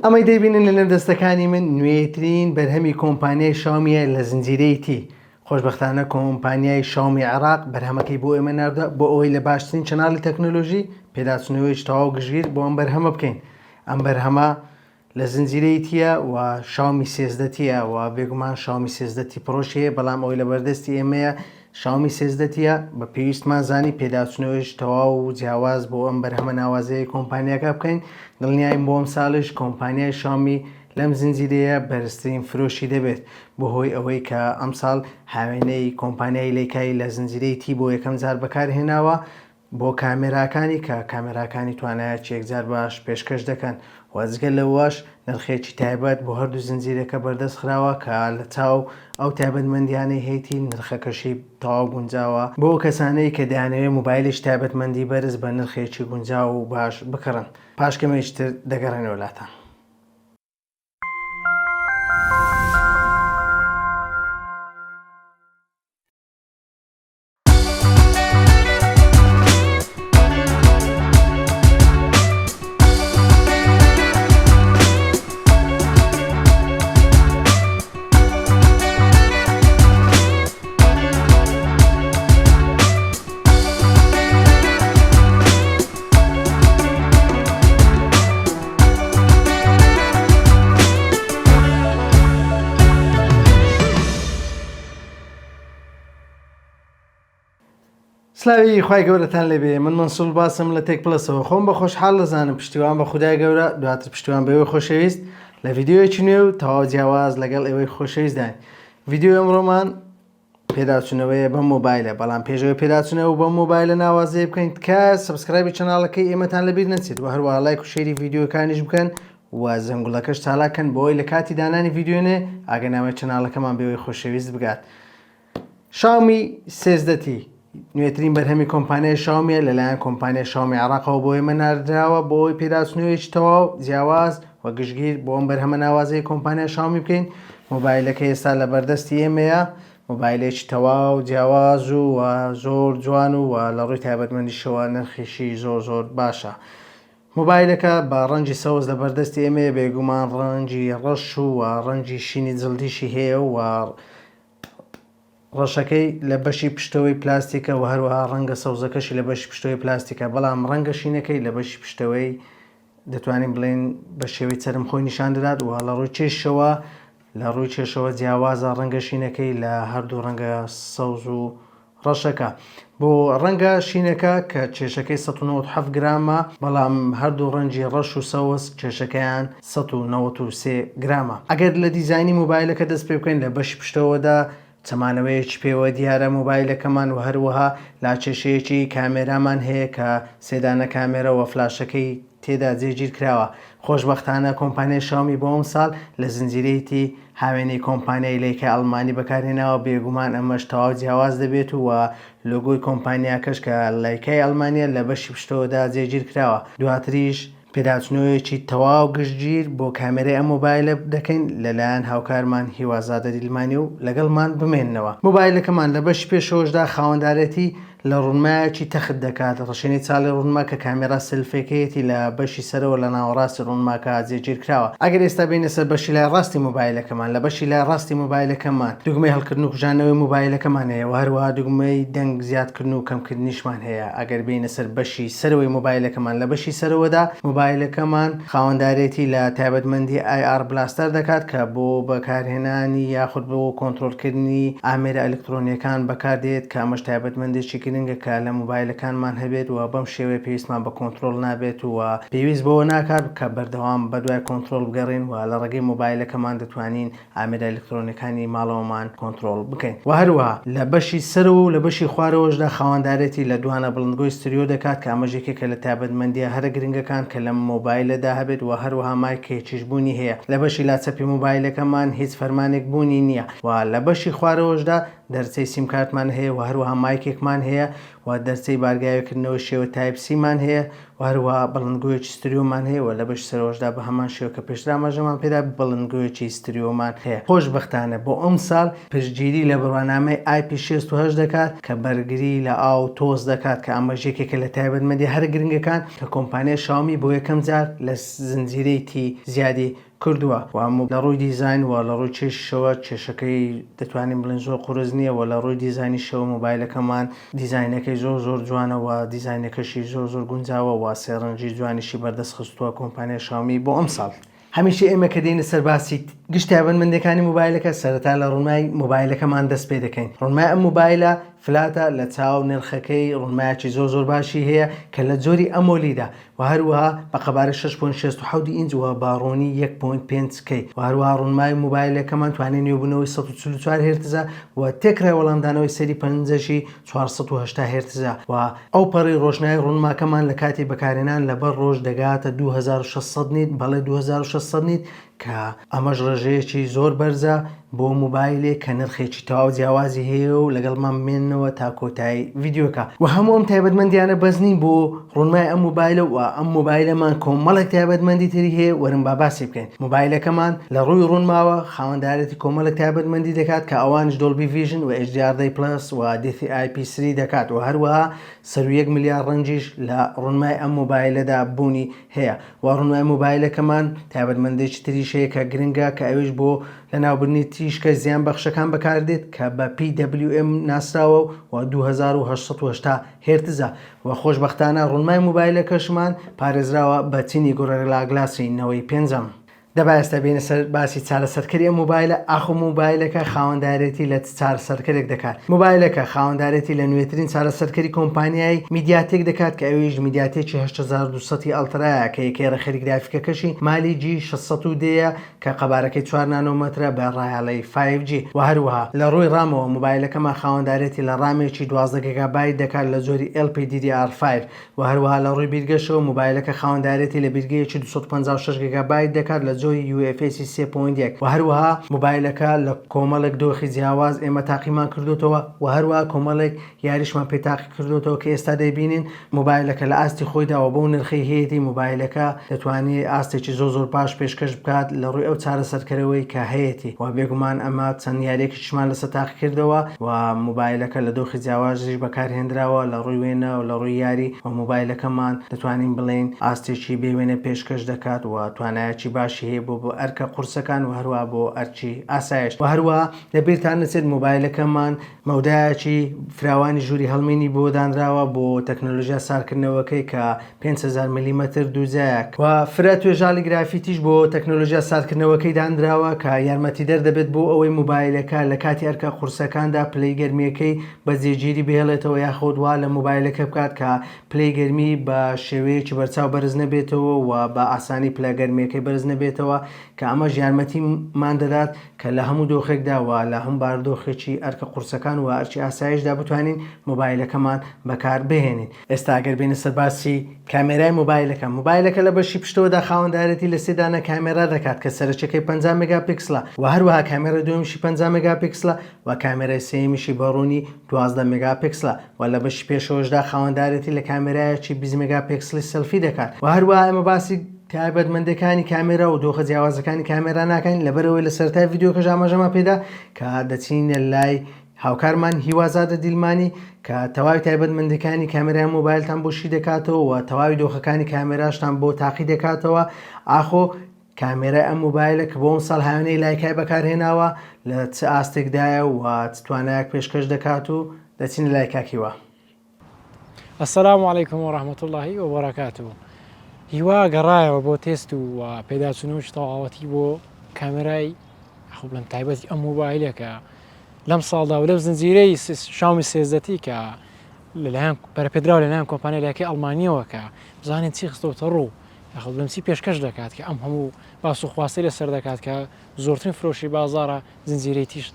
ئەمەی دەیبینن لە نێو دەستەکانی من نوێترین بەرهەمی کۆمپانیای شاومیە لە زنجیرەی T. خۆشبەختانە کۆمپانیای شاومی عێراق بەرهەمەکەی بۆ ئێمە ناردوە بۆ ئەوەی لە باشترین channel ی تەکنۆلۆژی پێداچونەوەیەکی تەواو گشتگیر بۆ ئەم بەرهەمە بکەین. ئەم بەرهەمە لە زنجیرەی T یە و شاومی 13 T یە و بێگومان شاومی 13 T Pro ش هەیە بەڵام ئەوەی لە بەردەستی ئێمەیە شاومی 13 T یە بە پێویستمان زانی پێداچونەوەیش تەواو و جیاواز بۆ ئەم بەرهەمە ناوازەیەی کۆمپانیاکە بکەین دڵنیاین بۆ ئەمساڵیش کۆمپانیای شاومی لەم زنجیرەیە بەرزترین فرۆشی دەبێت بەهۆی ئەوەی کە ئەمساڵ هاوێنەی کۆمپانیای لەیکای لە زنجیرەی T بۆ یەکەم جار بەکارهێناوە بۆ کامێراکانی کە کامێراکانی توانایەکی یەکجار باش پێشکەش دەکەن و جگە لەوەش نرخێکی تایبەت بۆ هەردوو زنجیرەکە بەردەست خراوە کە لە چاو ئەو تایبەتمەندیانەی هەیتی نرخەکەشی تەواو گونجاوە بۆ ئەو کەسانەی کە دەیانەوێت مۆبایلێکی تایبەتمەندی بەرز بە نرخێکی گونجاو و باش بکڕن. پاش کەمێکی تر دەگەڕێنەوە لاتان. سلاوی خوای گەورەتان لێبێ من مەنسوور باسم لە تێک پلەسەوە خۆم بە خۆشحاڵ دەزانم پشتیوان بە خودای گەورە دواتر پشتیوان بەوەی خۆشەویست لە ڤیدیۆیەکی نوێ و تەواو جیاواز لەگەڵ ئێوەی خۆشەویستداین ڤیدیۆی ئەمڕۆمان پێداچوونەوەیە بەم مۆبایلە بەڵام پێشەوەی پێداچوونەوە بەم مۆبایلە ناوازەیە بکەین تکایە subscribe ی channel ەکەی ئێمەتان لەبیر نەچێت و هەروەها لایک و share ی ڤیدیۆکانیش بکەن و زەنگوڵەکەش چالاکەن بۆی لە کاتی دانانی ڤیدیۆ نوێ ئاگەنامەی channel ەکەمان بێوەی خۆشەویست بگات. شاومی 13 T نوێترین بەرهەمی کۆمپانیای شاومیە لەلایەن کۆمپانیای شاومی عێراقەوە بۆ ئێمە ناردراوە بۆ ئەوەی پێداچوونەوەیەکی تەواو جیاواز و گشتگیر بۆ ئەم بەرهەمە ناوازەی کۆمپانیای شاومی بکەین مۆبایلەکە ئێستا لە بەردەستی ئێمەیە مۆبایلێکی تەواو جیاواز و زۆر جوان و لە ڕووی تایبەتمەندیشەوە نرخیشی زۆر زۆر باشە مۆبایلەکە بە ڕەنگی سەوز لە بەردەستی ئێمەیە بێگومان ڕەنگی ڕەش و ڕەنگی شینی جڵدیشی هەیە و ڕەشەکەی لە بەشی پشتەوەی پلاستیکە و هەروەها ڕەنگە سەوزەکەشی لە بەشی پشتەوەی پلاستیکە بەڵام ڕەنگە شینەکەی لە بەشی پشتەوەی دەتوانین بڵێن بە شێوەی چەرم خۆی نیشان دەدات و لە ڕووی چێشەوە لە ڕووی کێشەوە جیاوازە ڕەنگە شینەکەی لە هەردوو ڕەنگە سەوز و ڕەشەکە بۆ ڕەنگە شینەکە کە کێشەکەی 197 گرامە بەڵام هەردوو ڕەنگی ڕەش و سەوز کێشەکەیان 193 گرامە ئەگەر لە دیزاینی مۆبایلەکە دەست پێ بکەین لە بەشی پشتەوەدا چەمانەوەیەکی پێوە دیارە مۆبایلەکەمان و هەروەها لاکێشەیەکی کامێرامان هەیە کە سێ دانە کامێرا و فلاشەکەی تێدا جێگیر کراوە. خۆشبەختانە کۆمپانیای شاومی بۆ ئەمساڵ لە زنجیرەیەتی هاوێنەی کۆمپانیای لەیکای ئەڵمانی بەکارهێناوە، بێگومان ئەمەش تەواو جیاواز دەبێت و لۆگۆی کۆمپانیاکەش کە لەیکای ئەڵمانیە لە بەشی پشتەوەدا جێگیر کراوە. دواتریش پێداچونەوەیەکی تەواو گشتگیر بۆ کامێرای ئەم مۆبایلە دەکەین لەلایەن هاوکارمان هیوازادە دیلمانی و لەگەڵمان بمێننەوە. مۆبایلەکەمان لە بەشی پێشەوەشدا خاوەندارێتی لە ڕوونمایەکی تەخت دەکات، ڕشێنەی چاڵی ڕوونما کە کامێرا سێلفیەکەیەتی لە بەشی سەرەوە لە ناوەڕاستی ڕوونماکە جێگیر کراوە. ئەگەر ئێستا بێینە سەر بەشی لای ڕاستی مۆبایلەکەمان، لە بەشی لای ڕاستی مۆبایلەکەمان دوگمەی هەڵکردن و کوژاندنەوەی مۆبایلەکەمان هەیە و هەروەها دوگمەی دەنگ زیادکردن و کەمکردنیشمان هەیە. ئەگەر بێینە سەر بەشی سەرەوەی مۆبایلەکەمان، لە بەشی سەرەوەدا مۆبایلەکەمان خاوەندارێتی لە تایبەتمەندی IR Blaster دەکات کە بۆ بەکارهێنانی یاخود بۆ کۆنترۆڵکردنی ئامێرە ئەلکترۆنییەکان بەکاردێت کە ئەمەش تایبەتمەندێکی گرنگە کە لە مۆبایلەکانمان هەبێت و بەم شێوەیە پێویستمان بە کۆنترۆڵ نابێت و پێویست بەوە ناکات کە بەردەوام بەدوای کۆنترۆڵ بگەڕێین و لە ڕێگەی مۆبایلەکەمان دەتوانین ئامێرە ئەلکترۆنیەکانی ماڵەوەمان کۆنترۆڵ بکەین وە هەروەها لە بەشی سەرەوە و لە بەشی خوارەوەشدا خاوەندارێتی لە دوانە بڵندگۆی ستریۆ دەکات کە ئەمەش یەکێکە لە تایبەتمەندیە هەرە گرنگەکان کە لەم مۆبایلەدا هەبێت وە هەروەها مایکێکیش بوونی هەیە لە بەشی لا چەپی مۆبایلەکەمان هیچ فەرمانێک بوونی نیە و لە بەشی خوارەوەشدا دەرچەی سیمکارتمان هەیە وە هەروەها مایکێکمان هەیە. و دەرچەی بارگاویکردنەوەی شێوە Type C مان هەیە و هەروەها بڵندگۆیەکی ستریۆمان هەیە و لە بەشی سەرەوەشدا بە هەمان شێوە کە پێشتر ئاماژەمان پێدا بڵندگۆیەکی ستریۆمان هەیە. خۆشبەختانە بۆ ئەمساڵ پشتگیری لە بڕوانامەی IP 68 دەکات کە بەرگری لە ئاو و تۆز دەکات کە ئەمەش یەکێکە لە تایبەتمەندیە هەرە گرنگەکان کە کۆمپانیای شاومی بۆ یەکەم جار لە زنجیرەی T زیادی کردووە و لە ڕووی دیزاین و لە ڕووی کێشیشەوە کێشەکەی دەتوانین بڵێین زۆر قورس نییە و لە ڕووی دیزاینیشەوە مۆبایلەکەمان دیزاینەکەی زۆر زۆر جوانە و دیزاینەکەشی زۆر زۆر گونجاوە و سێ ڕەنگی جوانیشی بەردەست خستووە کۆمپانیای شاومی بۆ ئەمساڵ. هەمیشە ئێمە کە دێینە سەر باسی گشت تایبەتمەندیەکانی مۆبایلەکە سەرەتا لە ڕوونمای مۆبایلەکەمان دەست پێ دەکەین ڕوونمای ئەم مۆبایلە flat ە لە چاو نرخەکەی ڕوونمایەکی زۆر زۆر باشی هەیە کە لە جۆری AMOLED ە و هەروەها بە قەبارەی 6.67 ئینج و بە ڕوونی 1.5 K و هەروەها ڕوونمای مۆبایلەکەمان توانای نوێبوونەوەی 144 هێرتزە و تێکڕای وەڵامدانەوەی سەری پەنجەشی 480 هێرتزە و ئەوپەڕی ڕۆشنایی ڕوونماکەمان لە کاتی بەکارهێنان لەبەر ڕۆژ دەگاتە 2600 nit، بەڵێ 2600 nit کە ئەمەش ڕێژەیەکی زۆر بەرزە بۆ موبایلێک کە نرخێکی تەواو جیاوازی هەیە و لەگەڵمان بمێننەوە تا کۆتایی ڤیدیۆکە و هەموو ئەم تایبەتمەندیانە بەس نین بۆ ڕوونمای ئەم موبایلە و ئەم موبایلەمان کۆمەڵێک تایبەتمەندی تری هەیە وەرن با باسی بکەین موبایلەکەمان لە ڕووی ڕوونماوە خاوەندارێتی کۆمەڵێک تایبەتمەندی دەکات کە ئەوانیش Dolby Vision و HDR دە Plus و DCI-P3 دەکات و هەروەها سەروو یەک ملیار ڕەنگیش لە ڕوونمای ئەم مۆبایلەدا بوونی هەیە و ڕوونمای مۆبایلەکەمان تایبەتمەندێکی تریش هەیە کە گرنگە کە ئەویش بۆ لەناوبردنی تیشکە زیان بەخشەکان بەکاردێت کە بە PWM ناسراوە و 2880 هێرتزە و خۆشبەختانە ڕوونمای مۆبایلەکەشمان پارێزراوە بە چینی Gorilla Glass ی نەوەی پێنجەم. دەبا ئێستا بێینە سەر باسی چارەسەرکەری ئەم مۆبایلە، ئاخۆ مۆبایلەکە خاوەندارێتی لە چ چارەسەرکەرێک دەکات؟ مۆبایلەکە خاوەندارێتی لە نوێترین چارەسەرکەری کۆمپانیای MediaTek دەکات کە ئەویش MediaTek ی 8200 ی Ultra یە کە یەکەی ڕێکخەری گرافیکەکەشی Mali G 610 ە کە قەبارەکەی چوار نانۆمەترە بە ڕایەڵەی 5G وە هەروەها لە ڕووی RAM ەوە مۆبایلەکەمان خاوەندارێتی لە RAM ێکی 12 گێگابایت دەکات لە جۆری LPDDR5 وە هەروەها لە ڕووی بیرگەشەوە مۆبایلەکە خاوەندارێتی لە بیرگەیەکی 256 گێگابایت دەکات لە جۆری UFS 3.1 وە هەروەها مۆبایلەکە لە کۆمەڵێک دۆخی جیاواز ئێمە تاقیمان کردۆتەوە وە هەروەها کۆمەڵێک یاریشمان پێ تاقی کردۆتەوە کە ئێستا دەیبینین مۆبایلەکە لە ئاستی خۆیدا وە بەو نرخەی هەیەتی مۆبایلەکە دەتوانێ ئاستێکی زۆر زۆر باش پێشکەش بکات لە ڕووی ئەو چارەسەرکەرەوەی کە هەیەتی وە بێگومان ئەمە چەند یاریەکیشمان لەسەر تاقی کردەوە و مۆبایلەکە لە دۆخی جیاوازیش بەکارهێنراوە لە ڕووی وێنە و لە ڕووی یاری و مۆبایلەکەمان دەتوانین بڵێین ئاستێکی بێ وێنە پێشکەش دەکات و توانایەکی باشی هەیە بۆ بۆ ئەرکە قورسەکان و هەروەها بۆ ئەرکی ئاسایش و هەروەها لەبیرتان نەچێت مۆبایلەکەمان مەودایەکی فراوانی ژووری هەڵمینی بۆ دانراوە بۆ تەکنەلۆژیا سارکردنەوەکەی کە 5000 ملیمەتر دووجایە و فرە توێژاڵی گرافیتیش بۆ تەکنەلۆژیا ساردکردنەوەکەی دانراوە کە یارمەتیدەر دەبێت بۆ ئەوەی مۆبایلەکە لە کاتی ئەرکە قورسەکاندا پلەی گەرمییەکەی بە جێگیری بهێڵێتەوە یاخود وا لە مۆبایلەکە بکات کە پلەی گەرمی بە شێوەیەکی بەرچاو بەرز نەبێتەوە و بە ئاسانی پلە گەرمییەکەی بەرز نەبێتەوە کە ئەمەش یارمەتیمان دەدات کە لە هەموو دۆخێکدا و لە هەموو بارودۆخێکی ئەرکە قورسەکان و ئەرکی ئاسایشدا بتوانین مۆبایلەکەمان بەکار بهێنین. ئێستا ئەگەر بێینە سەر باسی کامێرای مۆبایلەکە، مۆبایلەکە لە بەشی پشتەوەدا خاوەندارێتی لە سێ دانە کامێرا دەکات کە سەرەکیەکەی 50 مێگاپیکسڵە و هەروەها کامێرای دووەمیشی 50 مێگاپیکسڵە و کامێرای سێیەمیشی بە ڕوونی 12 مێگاپیکسڵە و لە بەشی پێشەوەشدا خاوەندارێتی لە کامێرایەکی 20 مێگاپیکسڵی سێڵفی دەکات و هەروەها ئێمە باسی تایبەتمەندەکانی کامێرا و دۆخە جیاوازەکانی کامێرا ناکەین لەبەرئەوەی لە سەرەتای ڤیدیۆکەش ئاماژەمان پێدا کە دەچینە لای هاوکارمان هیوازادە دیلمانی کە تەواوی تایبەتمەندەکانی کامێرای مۆبایلتان بۆ شی دەکاتەوە و تەواوی دۆخەکانی کامێراشتان بۆ تاقی دەکاتەوە ئاخۆ کامێرای ئەم مۆبایلە کە بۆ ئەمساڵ هاوێنەی لایکای بەکارهێناوە لە چ ئاستێکدایە و چ توانایەک پێشکەش دەکات و دەچینە لای کاک هیوا. السلام علیکم و رحمة اللە و برکاته هیوا گەڕایەوە بۆ تێست و پێداچوونەوەی تەواوەتی بۆ کامێرای خۆ بڵێم تایبەتی ئەم مۆبایلە کە لەم ساڵدا و لەم زنجیرەی شاومی سێزدەتی کە لەلایەن پەرەپێدراو لەلایەن کۆمپانیای لایکای ئەڵمانیەوە کە بزانین چی خستۆتە ڕوو یاخود بڵێم چی پێشکەش دەکات کە ئەم هەموو باس و خواستی لەسەر دەکات کە زۆرترین فرۆشی بازاڕە زنجیرەی تیش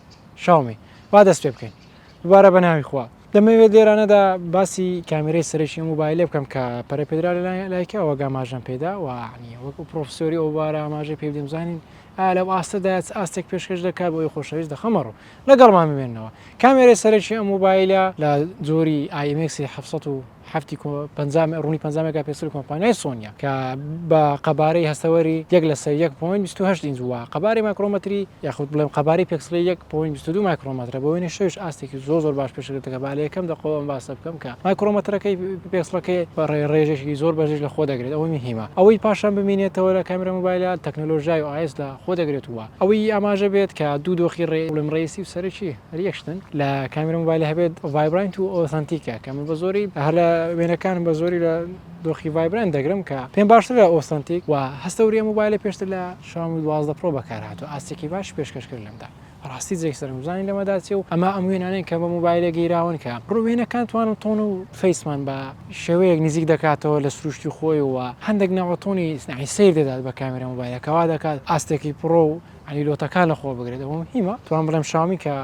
شاومی با دەست پێ بکەین دووبارە بە ناوی خوا. دەمەوێت لێرانەدا باسی کامێرەی سەرەکی ئەم مۆبایلە بکەم کە پەرەپێدرا لە لایکەوە وەک ئاماژەم پێدا و یعنی وەکو پرۆفسۆری ئەو بارە ئاماژەی پێ بدەین بزانین ئایا لەو ئاستەدا چ ئاستێک پێشکەش دەکات بۆ ئەوی خۆشەویست دەخەمە ڕوو لەگەڵمان بمێنەوە کامێرەی سەرەکی ئەم مۆبایلە لە جۆری IMX 707 50 ڕوونی 50 مێگاپیکسل کۆمپانیای سۆنیە کە بە قەبارەی هەستەوەری یەک لەسەر 1.28 ئینج و قەبارەی مایکرۆمەتری یاخود بڵێم قەبارەی پێکسڵی 1.22 مایکرۆمەترە بۆ وێنەی شەویش ئاستێکی زۆر زۆر باش پێشکەش دەکات با لە یەکەم دەقەوە ئەم باسە بکەم کە مایکرۆمەترەکەی پێکسڵەکەی بە ڕێژەیەکی زۆر بەرزیش لە خۆ دەگرێت ئەوەی مهمە ئەوەی پاشان بمینێتەوە لە کامێرا مۆبایلە تەکنەلۆژیای OIS لە خۆ دەگرێت و ئەوەی ئاماژە بێت کە دوو دۆخی ڕێ بڵێم ڕئیسی و سەرەکی هەر یەک شتن لە کامێرا مۆبایلە هەبێت vibrant و authentic ە کە من بە زۆری هەر لە وێنەکانم بە زۆری لە دۆخی vibrant دەگرم کە پێم باشترە authentic و هەستەوری ئەم مۆبایلە پێشتر لە شاومی 12 پرۆ بەکارهاتوو ئاستێکی باش پێشکەش کرد لەمدا بەڕاستی جێی سەرنج بزانین لەمەدا چیە و ئەمە ئەم وێنانەی کە بە مۆبایلە گیراون کە ڕوو وێنەکان tone و tone و face مان بە شێوەیەک نزیک دەکاتەوە لە سروشتی خۆی و هەندێک ناوە tone ی یعنی سەیر دەدات بە کامێرا مۆبایلەکە وا دەکات ئاستێکی pro و یعنی لۆتەکان لە خۆ بگرێت ئەوە مهمە توان بڵێم شاومی کە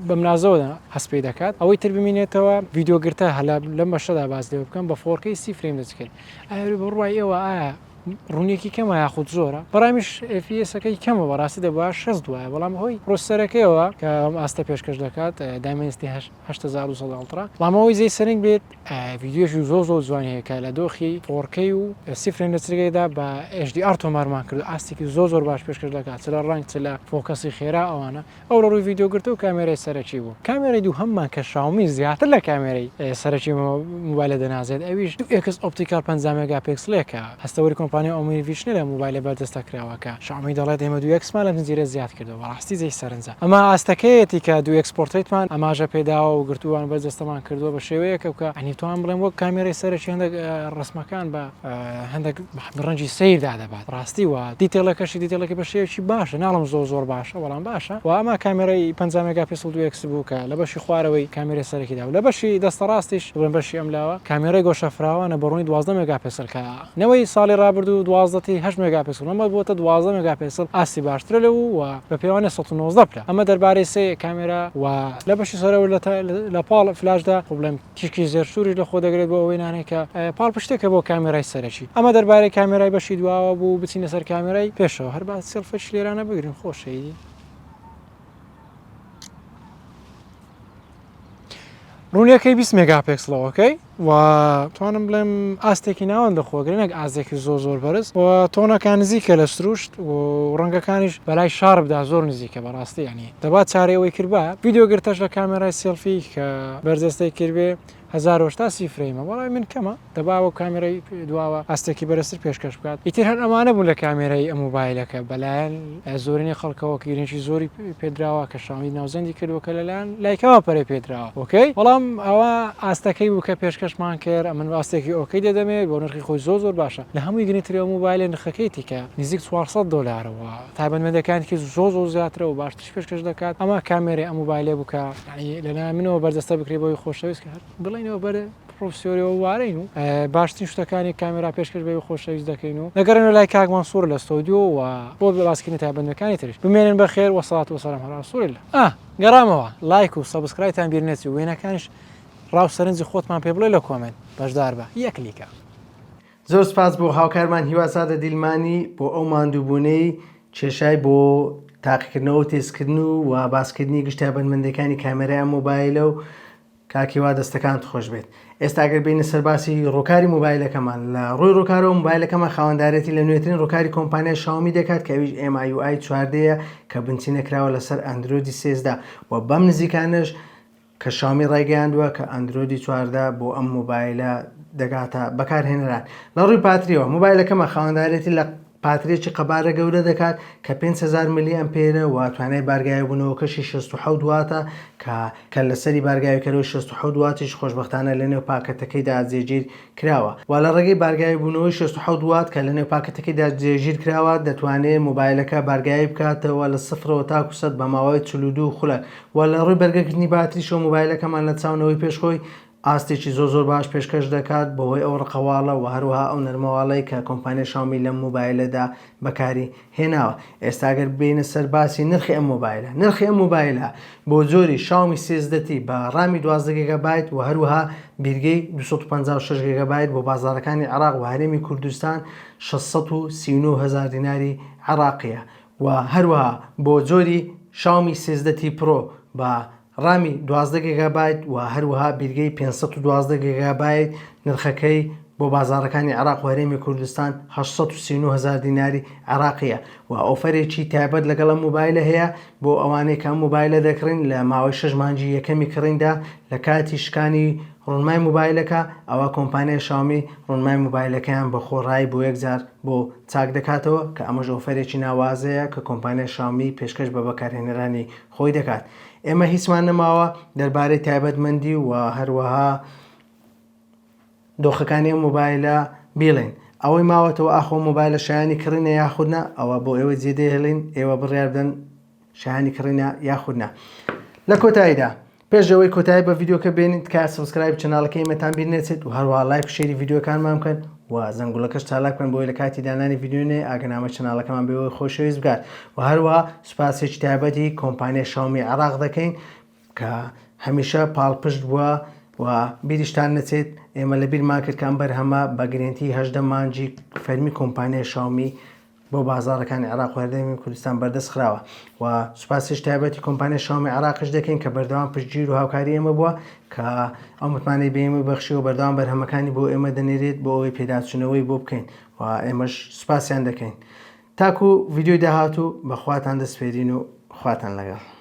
بەم نازەوە هەست پێی دەکات ئەوەی تر بمینێتەوە ڤیدیۆ گرتە هەلا لەم بەشەدا باس لێ بکەم بە 4K سی frame دەچکرد ئایا بڕوای ئێوە ئایا ڕوونیەکی کەمە یاخود زۆرە؟ بەڕای منیش FPS ەکەی کەمە بەڕاستی دەبوایە 60 وایە بەڵام بەهۆی processor ەکەیەوە کە ئەم ئاستە پێشکەش دەکات Dimensity 8200 Ultra بەڵام ئەوەی جێی سەرنج بێت ڤیدیۆیەکی زۆر زۆر جوانی هەیە کە لە دۆخی 4K و سی frame لە چرکەیەکدا بە HDR تۆمارمان کردو ئاستێکی زۆر زۆر باش پێشکەش دەکات چ لە ڕەنگ چ لە focus ی خێرا ئەوانە ئەو لە ڕووی ڤیدیۆ گرتە و کامێرای سەرەکی بوو. کامێرای دووهەممان کە شاومی زیاتر لە کامێرای سەرەکی مۆبایلە دەنازێت ئەویش دوو X optical 50 مێگاپێکسڵ ێکە هەستەوەری کۆمپانیای OmniVision ە لە مۆبایلە بەرجەستە کراوە کە شاومی دەڵێت ئێمە دوو X مان لەم زنجیرە زیاد کردووە بەڕاستی جێی سەرنجە ئەمە ئاستەکەیەتی کە دوو X portrait مان ئاماژە پێداوە و گرتووان بەرجەستەمان کردووە بە شێوەیەکە کە یانی توان بڵێم وەک کامێرای سەرەکی هەندێک ڕسمەکان بە هەندێک ڕەنگی سەیر دادەبات ڕاستی وە detail ەکەشی detail ەکەی بە شێوەیەکی باشە ناڵم زۆر زۆر باشە بەڵام باشە وە ئەمە کامێرای 50 مێگاپیکسڵ 2 X بوو کە لە بەشی خوارەوەی کامێرای سەرەکیدا و لە بەشی دەستە ڕاستیش بڵێم بەشی ئەم لاوە کامێرای گۆشە فراوانە بە ڕوونی 12 مێگاپیکسڵ کە نەوەی ساڵی ڕابردوو 12 تی 8 مێگاپیکسڵ ئەمە بۆتە 12 مێگاپیکسڵ ئاستی باشترە لەو و بە پێوانە 119 پلە ئەمە دەربارەی سێ کامێرا و لە بەشی سەرەوە لە پاڵ فلاشدا خۆ بڵێم تیشکی زێرسووریش لە خۆ دەگرێت بۆ ئەو وێنانەی کە پاڵپشتێکە بۆ کامێرای سەرەکی. ئەمە دەربارەی کامێرای بەشی دواوە بوو، بچینە سەر کامێرای پێشەوە. هەر با سێڵفیش لێرانە بگرین خۆشە ئیدی. ڕوونیەکەی 20 مێگاپێکسڵە okay و توانم بڵێم ئاستێکی ناوەند لە خۆگرێ نەک ئاستێکی زۆر زۆر بەرز و tone ەکان نزیکە لە سروشت و ڕەنگەکانیش بەلای sharp دا زۆر نزیکە بەڕاستی ینی دەبا چارەی ئەوەی کردبا ڤیدیۆ گرتەش لە کامێرای سێڵفی کە بەرجەستەی کردبێ 1080 سی frame ە بەڵام من کەمە دەبا وەک کامێرای دواوە ئاستێکی بەرزتر پێشکەش بکات ئیتر هەر ئەمانە بوون لە کامێرای ئەم مۆبایلەکە بەلایەن زۆرینەی خەڵکەوە گرنگی زۆری پێدراوە کە شاومی ناوزەندی کردووە کە لەلایەن لایکەوە پەرەی پێدراوە okay بەڵام ئەوە ئاستەکەی بوو کە پێشکەشمان کرد ئەمن ئاستێکی okay دەدەمێ بۆ نرخی خۆی زۆر زۆر باشە لە هەمووی گرنگتر ئەو مۆبایلە نرخەکەیتی کە نزیک 400 دۆلارەوە تایبەتمەندەکانیکی زۆر زۆر زیاترە و باشترش پێشکەش دەکات ئەمە کامێرەی ئەم مۆبایلە بوو کە یانی لەلایەن منەوە بەرجەستە بکرێت بۆی خۆشەویست کە هەر بڵێینەوە بەر پرۆفسیۆریەوە وارەین و باشترین شتەکانی کامێرا پێشکەش بەوی خۆشەویست دەکەین و دەگەڕێنەوە لای کاک مەنسوور لە ستۆدیۆ و بۆ باسکردنی تایبەتمەندەکانی تریش بمێنن بەخێر وەسەڵات وەسەلام عەلا رسول اللە ئا گەڕامەوە لایک و subscribe تان بیر نەچێ وێنەکانیش ڕاو سەرنجی خۆتمان پێ بڵێ لە comment بەشدار بە یەک لیکە. زۆر سپاس بۆ هاوکارمان هیوازادە دیلمانی بۆ ئەو ماندووبوونەی کێشای بۆ تاقیکردنەوە و تێستکردن و و باسکردنی گشت تایبەتمەندیەکانی کامێرای ئەم مۆبایلە و کاک هیوا دەستەکانت خۆش بێت ئێستا گەر بینە سەر باسی ڕووکاری مۆبایلەکەمان لە ڕووی ڕووکارەوە مۆبایلەکەمان خاوەندارێتی لە نوێترین ڕووکاری کۆمپانیای شاومی دەکات کە ئەویش MIUI 14 کە بنچینە کراوە لەسەر ئەندرۆیدی 13 و بەم نزیکانەش کە شاومی ڕایگەیاندووە کە ئەندرۆیدی 14 بۆ ئەم مۆبایلە دەگاتە بەکارهێنەران. لە ڕووی پاتریەوە، مۆبایلەکەمان خاوەندارێتی لە پاتریەکی قەبارە گەورە دەکات کە 5000 ملی ئەمپێرە و توانای بارگاویبوونەوەکەشی 67 واتە کە کە لەسەری بارگاویکەرەوەی 67 واتیش خۆشبەختانە لەنێو پاکەتەکەیدا جێگیر کراوە و لە ڕێگەی بارگاویبوونەوەی 67 وات کە لەنێو پاکەتەکەیدا جێگیر کراوە دەتوانێت مۆبایلەکە بارگاوی بکاتەوە لە سفرەوە تاکو سەد بە ماوەی 42 خولەک وە لە ڕووی بەرگەگرتنی باتریشەوە مۆبایلەکەمان لە چاو نەوەی پێش خۆی. ئاستێکی زۆر زۆر باش پێشکەش دەکات بەهۆی ئەو ڕقەواڵە و هەروەها ئەو نەرمەواڵەی کە کۆمپانیای شاومی لەم مۆبایلەدا بەکاری هێناوە. ئێستا گەر بێینە سەر باسی نرخی ئەم مۆبایلە، نرخی ئەم مۆبایلە بۆ جۆری شاومی 13 تی بە ڕامی 12 گێگابایت و هەروەها بیرگەی 256 گێگابایت بۆ بازاڕەکانی عێراق و هەرێمی کوردستان 639 هەزار دیناری عێراقییە و هەروەها بۆ جۆری شاومی 13 تی پرۆ بە ڕامی 12 گێگابایت و هەروەها بیرگەی 512 گێگابایت نرخەکەی بۆ بازاڕەکانی عێراق و هەرێمی کوردستان 839 هەزار دیناری عێراقییە و ئۆفەرێکی تایبەت لەگەڵ ئەم مۆبایلە هەیە بۆ ئەوانەی کە ئەم مۆبایلە دەکڕین لە ماوەی شەش مانگی یەکەمی کڕیندا لە کاتی شکانی ڕوونمای مۆبایلەکە ئەوا کۆمپانیای شاومی ڕوونمای مۆبایلەکەیان بە خۆڕایی بۆ یەکجار بۆ چاک دەکاتەوە کە ئەمەش ئۆفەرێکی ناوازەیە کە کۆمپانیای شاومی پێشکەش بە بەکارهێنەرانی خۆی دەکات. ئێمە هیچمان نەماوە دەربارەی تایبەتمەندی و هەروەها دۆخەکانی ئەم مۆبایلە بیڵێین. ئەوەی ماوەتەوە ئاخۆ مۆبایلە شایانی کڕینە یاخود نا ئەوە بۆ ئێوە جێدەهێڵین ئێوە بڕیار بدەن شایانی کڕینە یاخود نا. لە کۆتاییدا پێش ئەوەی کۆتایی بە ڤیدیۆکە بێنین تکایە subscribe channel ەکەی ئێمەتان بیر نەچێت و هەروەها لایک و share ی ڤیدیۆکانمان بکەن و زەنگوڵەکەش چالاک بکەن بۆی لە کاتی دانانی ڤیدیۆ نوێ ئاگەنامەی channel ەکەمان بێەوەی خۆشەویست بگات و هەروەها سوپاسێکی تایبەتی کۆمپانیای شاومی عێراق دەکەین کە هەمیشە پاڵپشت بووە و بیریشتان نەچێت ئێمە لە بیرمان کرد کە ئەم بەرهەمە بە گرێنتی 18 مانگی فەرمی کۆمپانیای شاومی بۆ بازاڕەکانی عێراق و هەرێمی کوردستان بەردەست خراوە و سوپاسیش تایبەتی کۆمپانیای شاومی عێراقیش دەکەین کە بەردەوام پشتگیر و هاوکاری ئێمە بووە کە ئەو متمانەی بە ئێمە بەخشی و بەردەوام بەرهەمەکانی بۆ ئێمە دەنێرێت بۆ ئەوەی پێداچوونەوەی بۆ بکەین و ئێمەش سوپاسیان دەکەین تاکو ڤیدیۆی داهاتوو بەخواتان دەسپێرین و خواتان لەگەڵ.